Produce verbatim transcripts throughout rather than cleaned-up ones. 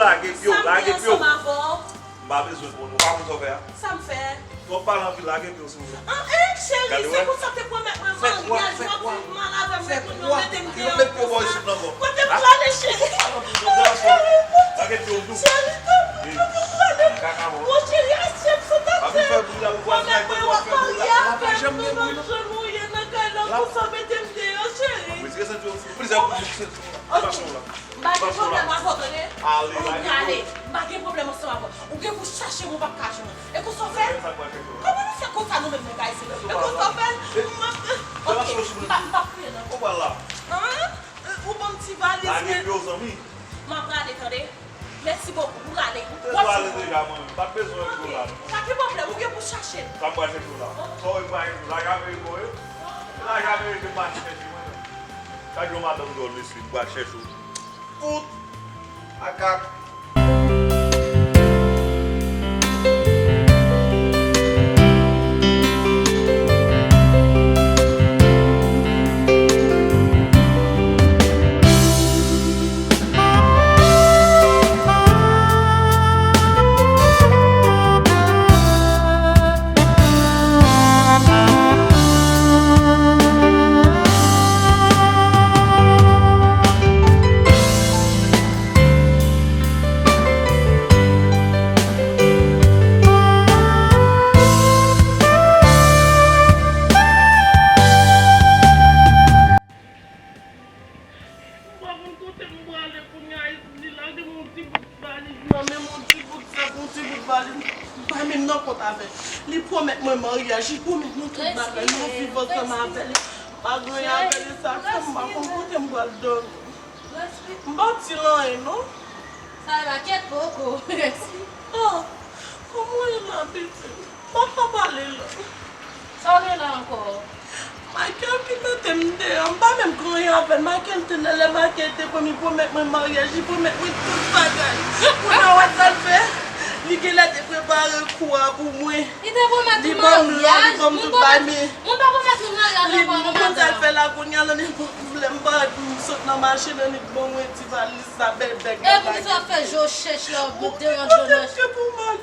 Lage pye w, lage pye w. Sa m gen ansanm avè w? M pa bezwen konnen. Ou pa konn sa w fè a? Sa m fè? Twòp pale anpil, lage pye w silvouplè. An, e, cheri, se konsa w te pwomèt mwen maryaj, w ap viv mal avè m, men kounye a w mete m deyò konsa. Kote m prale, cheri? Cheri, cheri, kote m prale? Mon cheri, asyèt sou tèt, cheri. Ou pwomèt mwen w ap marye avè m, nou p ap janm ou ye nan kay la, konsa w mete m deyò, cheri. Ok. M pa gen pwoblèm avè w, tande. Ou prale. M pa gen pwoblèm ansanm avè w. Ou gen pou chache m, ou p ap ka jwenn. E konsa w fè l? Kòman nou fè konsa nou menm nèg ayisyen? E konsa w fè l? M ap, ok, m pa, m p ap kriye non. Ou pral la? An? Ou ban m ti valiz mwen. M ap prale, tande. Mèsi bokou, m prale. Ou te prale deja, mwen menm. Pa t bezwen rete la non. Pa gen pwoblèm, ou gen pou chache l. Sa m pral chèche w la. Sa w wè m pral chèche w la, lajan merite w ye. Lajan merite m pral chèche mwen menm. Gad yon madanm dwòl mesye, m pral chèche w. Fout! Makak! M pa konn kote m prale kounye a, li lage m yon ti bout valiz nan men m, yon ti bout sèk, yon ti bout valiz, m pa menm nan kont avè l. Li pwomèt mwen maryaj, li pwomèt mwen tout bagay, nou viv ansanm avè l. M pa gen anyen avè l, e sa fè m pa konn kote m pral dòmi. M pa di l anyen non. Sa va kèt poko. Ah, kòman w ye la, pitit? Papa pale la. Sa w gen la ankò? Michael ki mete m deyò. M pa menm gen anyen avè l. Michael te lè, lè Michael te pran m, li pwomèt mwen maryaj, li pwomèt mwen tout bagay. Kounye a, w wè sa l fè? Li genlè te prepare kou a pou mwen. Li te pwomèt ou maryaj? Li ban m lò, li ban m tout bagay, men moun pa pwomèt ou maryaj ankò non, madanm. Ou konn sa l fè la kounye a, nan nenpòt lè m parèt, m sot nan machin nan, li ban mwen ti valiz. Sa bèl bèg la. Epi sa fè je w chèch la, w ap deranje w nan.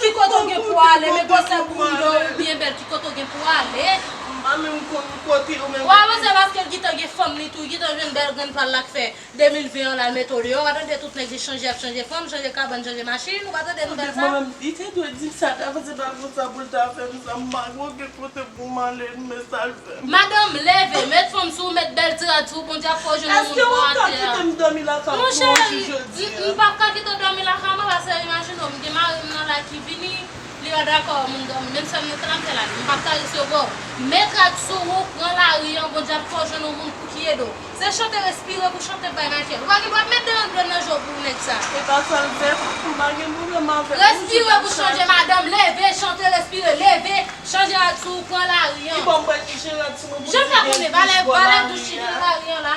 Ki kote w gen pou ale, men gwosè bouda w byen bèl, ki kote w gen pou ale? M pa menm konn kote yo menm. W a panse paske l gentan gen fanm li tou, li gentan jwenn bèl grenn pa l la k fè de mil ven an la, l mete w deyò, w a tande tout nèg di chanje, ap chanje fanm, chanje kabann, chanje machin, ou pa tande nouvèl sa? Mwen menm, li te dwe di m sa, ta panse pa konsa pou l ta fè m sa, m pa gen okenn kote pou m ale, men sa l fè m. Madanm, leve, met fanm sou ou, met bèl ti rad sou ou, Bondye ap fè w jwenn yon moun pou atè a. Èske w ka kite m dòmi lakay ou pou yon jou jodi a? Monchè, m, m p ap ka kite w dòmi lakay mwen, paske imajine w, m gen mari m nan la ki vini, li pa dakò moun dòmi, menm sèl mwen k ap fè la, m p ap ka resevwa w. Met rad sou ou, pran lari an, Bondye ap fè w jwenn yon moun pou ki ede w. Se chante respire pou chante bay Michael. Ou pa gen dwa met de yon dlo nan je w pou nèg sa. E pa sa l fè, m pa gen pwoblèm avè l. Respire pou chanje, madanm, leve, chante, respire, leve, chanje rad sou ou, pran lari an. Li ban m bwè ki jen rad sou mwen pou di gen douch bò lari a. Jan m pa konnen, valè, valè douch ki gen lari an la.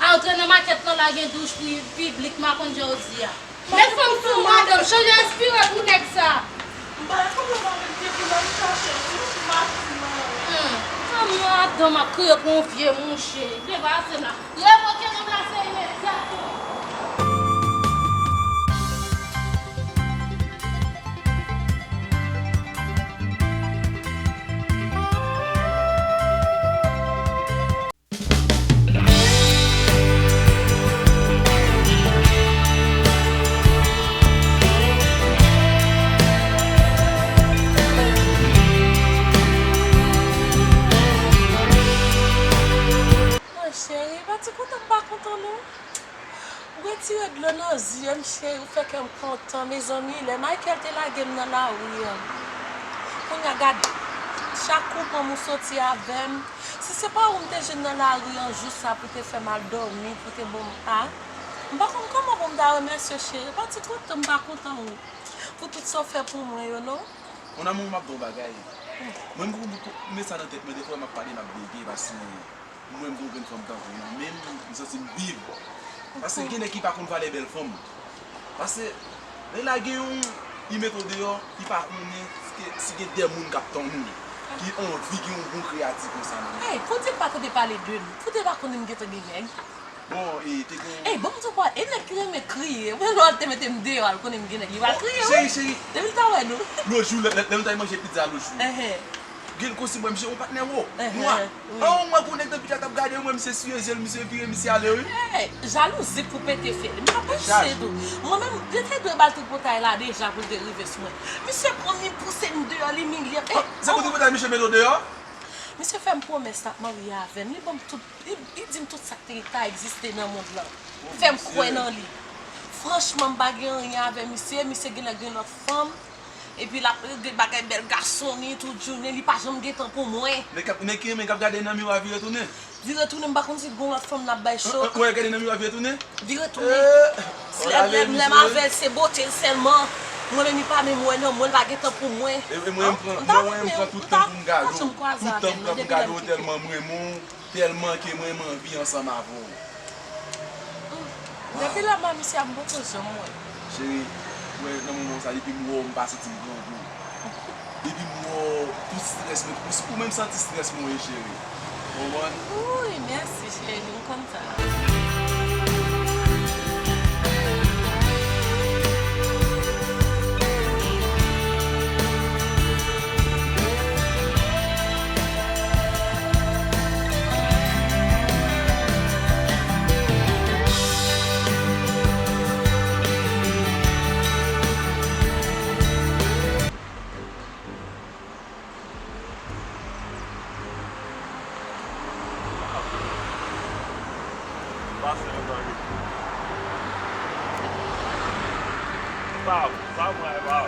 Antre nan makèt lan la gen douch pou piblik, m pa konn jan yo di a. Met fanm sou ou, madanm, chanje respire pou nèg sa. M pa konn sa vle di pou m al chache l, wi, m pa di nan. Hmm. Madanm ap kriye pou yon vye mouche. Depase m la. Revoke nonm la se imedyatman. Mwen cheri, pa ti kontan m pa kontan non. Ou retire dlo nan zye m, cheri, ou fè kè m kontan, mezanmi, lè Michael te lage m nan lari an. Kounye a, gade, chak kou w pran m, ou soti avè m. Si se pa ou m te jwenn nan lari an jou sa pou te fè m al dòmi, pou te ban m a, m pa konn kòman pou m ta remèsye w, cheri. Pa ti kontan m pa kontan ou pou tout sa w fè pou mwen yo, non. Mon amour, m ap di w yon bagay. Mwen, m gon bout, m met sa nan tèt mwen, defwa m ap pale, m ap bege, paske mwen, m gon grenn fanm tankou w nan men m, m santi m viv. Paske gen nèg ki pa konn valè bèl fanm. Paske lè lage yon, li mete w deyò, li pa konnen si, si gen de moun k ap tann ou, ki anvi gen yon bon kreyati konsa nan men. Ey, fò w di m pa tande pale de nou. Fò w te pa konnen m gentan gen nèg. Bon, e te gen. Ey, ban m di w kwa, e nèg ki renmen kriye. Mwen, lè w te mete m deyò, al konnen m gen nèg, li va kriye, wi. Cheri, cheri. Depi l ta wè nou. Lòt jou, lè, lè, lè nou t al manje pizza lòt jou. Enhen. Gen konsi mwen, misye yon patnè wo. Enhen, nwa. Wi. An, mwen konnen depi l t ap gade mwen, misye siye zye l, misye vire, misye ale, wi. Ey, jalouzi pou pete fye. M pa panse tou. Mwen menm, yo te dwe ba l tout pòtay la deja pou l te rive sou mwen. Misye pran m, li pouse m deyò, li imilye m. Ey, se pou tout pòtay misye mete w deyò? Misye fè m pwomès l ap marye avè m. Li ban m tout, li, li di m tout sa k te ka egziste nan mond lan. Fè m kwè nan li. Franchman, m pa gen anyen avè misye. Misye genlè gen lòt fanm. Epi l ap regle bagay bèl gason li tout jounen. Li pa janm gen tan pou mwen. Nèg k ap, nèg ki renmen k ap gade nan miwa vire tounen. Vire tounen, m pa konn si gon lòt fanm l ap bay cho. Mwen gade nan miwa vire tounen. Vire tounen. Lè, lè, lè m avè l, se bote l sèlman. Mwen menm, li pa menm wè nan mwen, l pa gen tan pou mwen. E, e mwen, m pran, mwen, mwen, m pran tout tan pou m gade w. Tout tan m pran pou m gade w, tèlman m renmen w, tèlman ke mwen, m anvi ansanm avè w. Depi lè m a misye a, m poko janm wè. Cheri, wè, nan moman sa, depi m wè w, m pa santi m grangou. Depi m wè w, tout strès mwen, ou, ou menm santi strès mwen ye, cheri. Ou konprann? Wi, mèsi, cheri, m konn sa. Pase, mezanmi. Sa, sa mwen pa.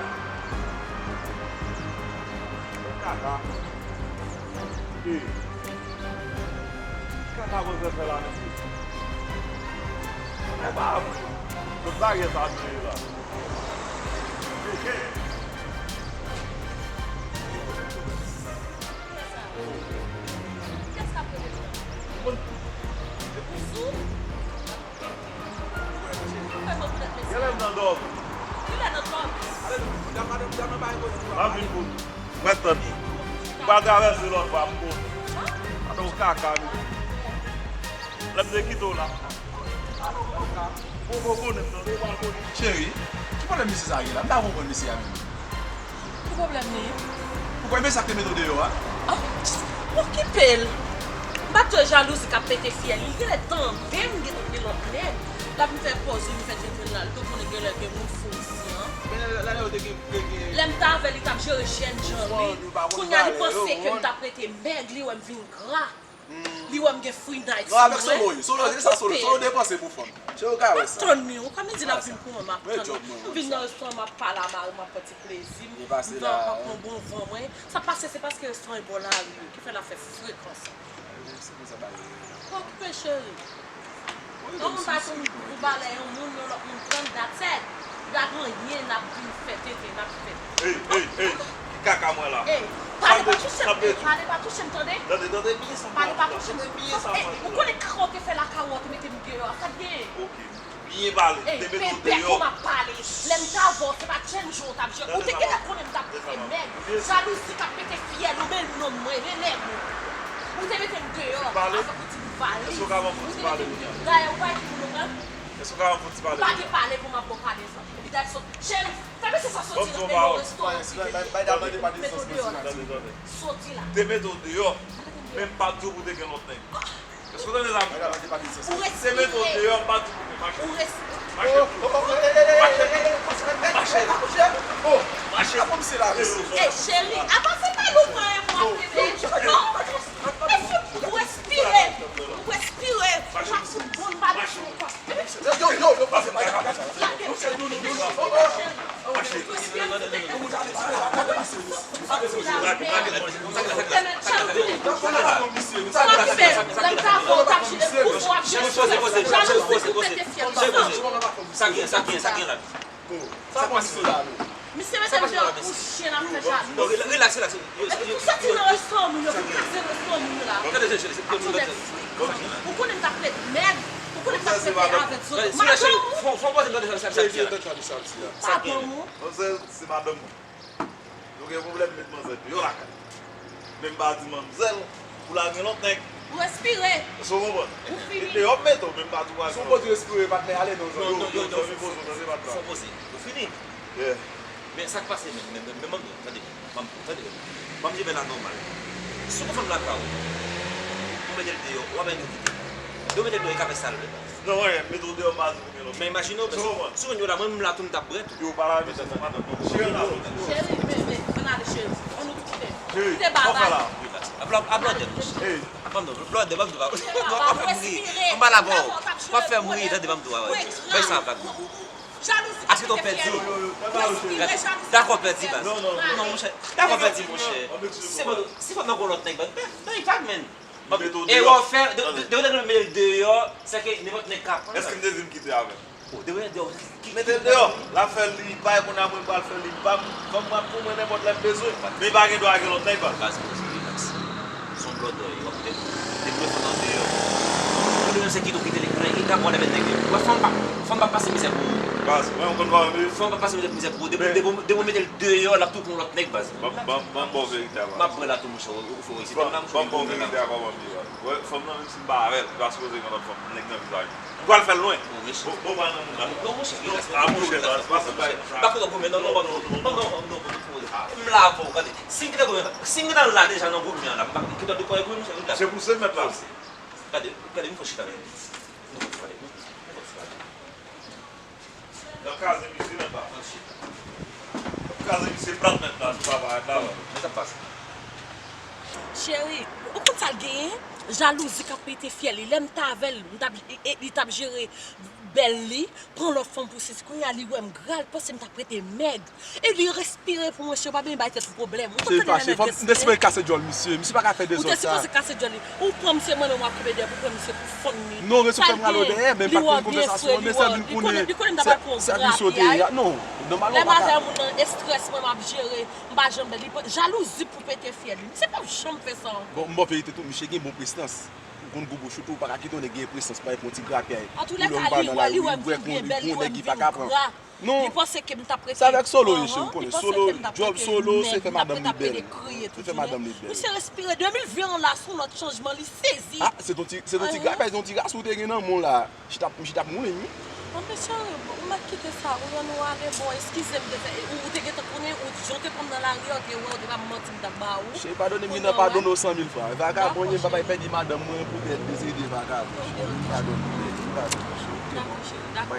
Kaka. Ki kaka mwen fè la, mesye? E pa vre. Tout bagay sa mwen ye la. Kiyès k ap rele m nan? Ou sou? Ou fè mwen kounèt mesye. Genlè m nan dòmi. Kilè nan dòmi? M ap vin pou ou. Mwen tann. M pral travèse lòt bò a pou ou. Atann ou kaka, mesye. Lè m te kite w la. Atann ou kaka. Ou poko konnen m tande, ou pa konnen. Cheri, ki pwoblèm mesye sa a gen la? M pa konprann mesye a menm. Ki pwoblèm li? Ou kwè men sa k te mete w deyò a? Ah, okipe l. M pa t wè jalouzi k ap pete fyèl li. Li genlè tande m gen, gen lòt nèg. L ap vin fè pòz li, vin fè djenglen la. Li tou konnen genlè gen moun fou isi an. Men lè, lè, lè yo te gen, gen, gen. Lè m t avè l, li t ap jere jènjan li. Kounye a, li panse ke m t ap rete mèg, li wè m vin gra. Li wè m gen free night sou mwen. Non, avèk Solo, wi. Solo, se sa Solo. Solo depanse pou fanm. Cheri, ou ka wè sa. M ap tann li. Ou pa vin di l ap vin pou mwen, m ap tann li. M vin nan restoran, m ap pale a mari m, m ap pran ti plezi m. M nan, m ap pran bon van mwen. Sa pase, se paske restoran e bò lari yo ki fè l ap fè frekan sa. Se konsa bagay yo ye. Pa okipe, cheri. Yon moun pa tou pou balè yon moun, yon lòt moun pran l, that's it. Li pa gen anyen n ap vin fè, tete n ap fè. Ey, ey, ey, ki kaka mwen la? Ey, pale pa touche m, ey, pale pa touche m, tande? Tande, tande byen sa m pral di la. Tande byen sa m pral di la. Ey, ou konnen kaka w te fè lakay ou an, te mete m deyò a, sa k genyen? Ok, byen pale, te mete w deyò. Ey, pèpè, kòman w ap pale? Lè m t avè w, se pa Chenjo w t ap jwe. Ou te genlè konnen m t ap rete mèg. Jalouzi k ap pete fyèl ou, men nonm mwen, rele m. Ou te mete m deyò avèk yon ti bout valiz. Èske w ka ban m yon ti pale kounye a? Dayè, ou pa di moun ou pran. Èske w ka ban m yon ti pale kounye a? Ou pa gen pale pou m ap ba w pale sa. Epi dayè, sot, cheri, fè mesye sa soti nan, men nan restoran prive, mete w deyò la. Tande, tande. Soti la. Te mete w deyò, men m pa t di w pou te gen lòt nèg. Èske w tande sa m di la? Ou respire. Se mete w deyò, m pa di pou mwen mache. Ou respire. Mache. Mache. Mache. Mache. Ey, cheri, apa se pa nou pran yon mwa fini? Non. Ou respire. Ou respire. Ou ap fout bon bagay sou kò. Yo, yo, yo, yo, pase pa, pase. Sa gen, sa gen, sa gen la. Misye mete m deyò pou chen ap fè jalouzi. Epi pou soti nan restoran moun yo, pou kraze restoran moun yo la. Ou konnen m t ap ret mèg, ou konnen m t ap ret avèk zòt. Madanm ou? Fò, fò poze m tande sa, sa, sa, sa. Sa gen. Madanm ou? Manzèl, se madanm mwen. Nou gen pwoblèm, met manzèl deyò lakay. Men m pa di manzèl pou l al gen lòt nèg. Ou respire. Èske w konprann? Ou fini. Deyò m mete w, men m pa tou pral. Si w poze respire, patnè, ale non, zanmi. Non, non, non, non, zanmi, poze w, tande, patnè. Fò poze. Ou fini? Yeah. Men sa k pase menm, men, men, men, men, tande, ban m, tande, ban m jere la nòmal. Si w konn fanm lakay ou, ou mete l deyò, w ap gen kite. Lè w mete l deyò, li ka fè sa l vle. Non, mwen, mete w deyò, m pa di pou gen lòt. Men imajine w, si w konn yo la, mwen menm la tou, m t ap bwè tou. Yo, pa la, men sa, sa, madanm. Cheri, la. Cheri, men, men, ann ale, cheri. Ann nou kite. Cheri, kite baba. Ap blòdè, monchè. Ban m non, blòdè, ban m di w. W ap fè m ri. Anba la vò. W ap fè m ri, tande, ban m di w. Bay sa, vag. Jalouzi pa fè fyèl. Dakò, pèdi baz. Non, monchè. Dakò, pèdi, monchè. Se bon, si fanm nan gon lòt nèg, baz. Bay vag, men. E w ap fè, de, de, de, de, mete l deyò, se ke nenpòt nèg ka pran. Èske m te di m kite avè l? O, de, de, de, ki, mete l deyò. L ap fè l li pa, kounye a mwen pral fè l li pa m. Fanm mwen ap pou mwen nenpòt lè m bezwen. Men li pa gen dwa gen lòt nèg, baz. Baz, poze, rilaks. Se yon blòdòy, w ap mete, depi w fanm nan deyò. Pou li menm se kite w kite li, kounye a, li ka pran lè met nèg deyò. Wè, fanm pa, fanm pa pase mizè pou ou. Baz, mwen, ou konn pa anvi. Fanm pa pase mizè pou mizè pou ou. Depi, depi, depi w mete l deyò, l ap tou pran lòt nèg, baz. Ban, ban, ban m ba w verite a, baz. M ap pran la tou, monchè, ou, ou fè w isit. Ban, ban m ba w verite a, kòman m ye, baz. Wè, fanm nan, menm si m pa avè l, li pa sipoze gen lòt fanm, nèg nan vizaj li. Ou pral fè l lwen. Bon, bon, pa nan moun nan. Non, monchè, rilaks. A, monchè, pa, pa fè bagay konsa. M pa konn goumen, non, non, non, non, non, non, non, non, non, non. M la avè w, gade. Si m te goumen, si m te nan la deja nan goumen an la, m pa kite w dekòle goumen, monchè, rilaks. Se pou se mèt la. Gade, gade, m fò chita la. M fò chita la. M fò chita la. Nan kaze misye nan pa. Nan kaze misye plat mèt la, sou pa parèt la. Men sa k pase. Cheri, ou konn sa l genyen? Jalouzi k ap pete fyèl li. Lè m t avè l, m t ap, e, e, li t ap jere bèl li, pran lòt fanm pou sesi. Kounye a, li wè m gra, li panse m t ap rete mèg. E li respire pou mwen, cheri, pa byen bay tèt ou pwoblèm. Ou konn tande nan nèg respire? M te sipoze kase djòl misye. Misye pa ka fè dezòd sa. Ou te sipoze kase djòl li. Ou pran misye, mwen menm w ap kenbe dèyè pou pran misye pou fann li. Non, res ou fè m rale w dèyè, men m pa t konn konprann sa sou mwen, men sèl vin konnen se, se misye w te ye a. Non, nòmal ou pa ka. Lè m avè moun nan, estrès mwen m ap jere, m pa janm bèl. Li pa, jalouzi pou pete fyèl li. Misye p ap janm fè sa ankò. Bon, m ba w verite tou, misye gen bon prestans. Ou konn gwo bouch ou tou, ou pa ka kite yon nèg gen prestans, pa yon ti grapyay. Antoulèka, li wè, li wè m vin byen bèl, li wè m vin gra. Non. Li panse ke m t ap rete, se avèk Solo, li panse ke m t ap rete nèg, m t ap rete ap pede kriye tout jounen. Misye respire. De mil ven an la, se yon lòt chanjman, li sezi. A, se t on ti, se t on ti grapyay, se t on ti ras ou te gen nan men w la. Chita, chita ap mouri, wi. Bon, men cheri, ou mèt kite sa, ou rann ou ale, bon, eskize m te fè, ou, ou te gentan konnen, ou, jan w te pran m nan lari a, ou te wè, ou te ba m manti, m t ap ba ou. Cheri, padone m, m gentan padone w san mil fwa. Vagabon ye, m pa bay pèdi madanm mwen poutèt desede vagabon. Cheri, padone m, padone m, cheri. Dakò, cheri, dakò.